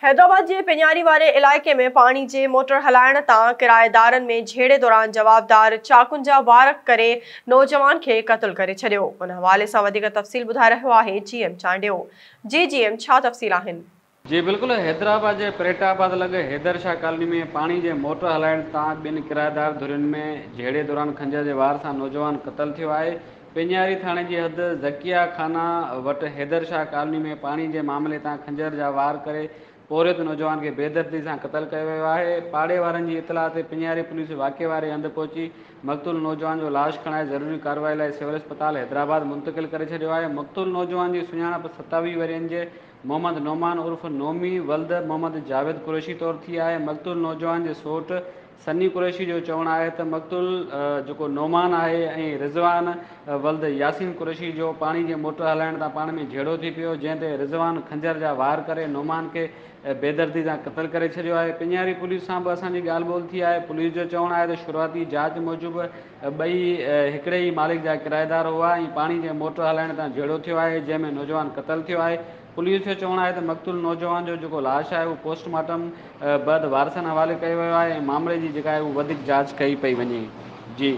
حيدرآباد جي پيڃاري واري علائقي ۾ پاڻي جي موٽر هلائڻ تان ڪرائيدارن ۾ جهيڙي دوران جوابدار چاقن جا وار ڪري نوجوان کي قتل ڪري ڇڏيو. ان حوالي سان وڌيڪ تفصيل ٻڌائي رهيو آهي جي ايم چانڊيو. جي جي ايم، ڇا تفصيل آهن؟ جي بلڪل، حيدرآباد جي پريٽ آباد لڳ حيدر شاهه ڪالوني ۾ پاڻي جي موٽر هلائڻ تان ٻن ڪرائيدار ڌرين ۾ جهيڙي دوران خنجر جي وار سان نوجوان قتل ٿيو آهي. پيڃاري ٿاڻي جي حد ذڪيه خانه وٽ حيدر شاهه ڪالوني ۾ پاڻي جي معاملي تان خنجر جا وار ڪري پورهيت نوجوان کي بيدردي سان قتل ڪيو ويو آهي. پاڙي وارن جي اطلاع تي پيڃاري پوليس واقعي واري هنڌ پهچي مقتول نوجوان جو لاش کڻائي ضروري ڪارروائي لاء سول اسپتال حيدرآباد منتقل ڪري ڇڏيو آهي. مقتول نوجوان جي سڃاڻپ 27 ورهين جي محمد نعمان عرف نومي ولد محمد جاويد قريشي طور ٿي آهي. مقتول نوجوان جي سوٽ سني قريشي جو چوڻ آهي ته مقتول جيڪو نعمان آهي ۽ رضوان ولد ياسين قريشي جو پاڻي جي موٽر هلائڻ تان پاڻ ۾ جهيڙو ٿي پيو، جنهن تي رضوان خنجر جا وار ڪري نعمان کي بيدردي سان قتل ڪري ڇڏيو آهي. پيڃاري پوليس سان به اسان جي ڳالهه ٻولهه ٿي آهي. پوليس جو چوڻ آهي ته شروعاتي جاچ موجب ٻئي هڪڙي ئي مالڪ جا ڪرائيدار هئا ۽ پاڻي جي موٽر هلائڻ تان جهيڙو ٿيو آهي، جنهن ۾ نوجوان قتل ٿيو آهي. پوليس جو چوڻ آهي ته مقتول نوجوان جو جيڪو لاش آهي اهو پوسٽ مارٽم بعد وارثن حوالي ڪيو ويو آهي ۽ معاملي جي جيڪا آهي اهو وڌيڪ جاچ ڪئي پئي وڃي. جي.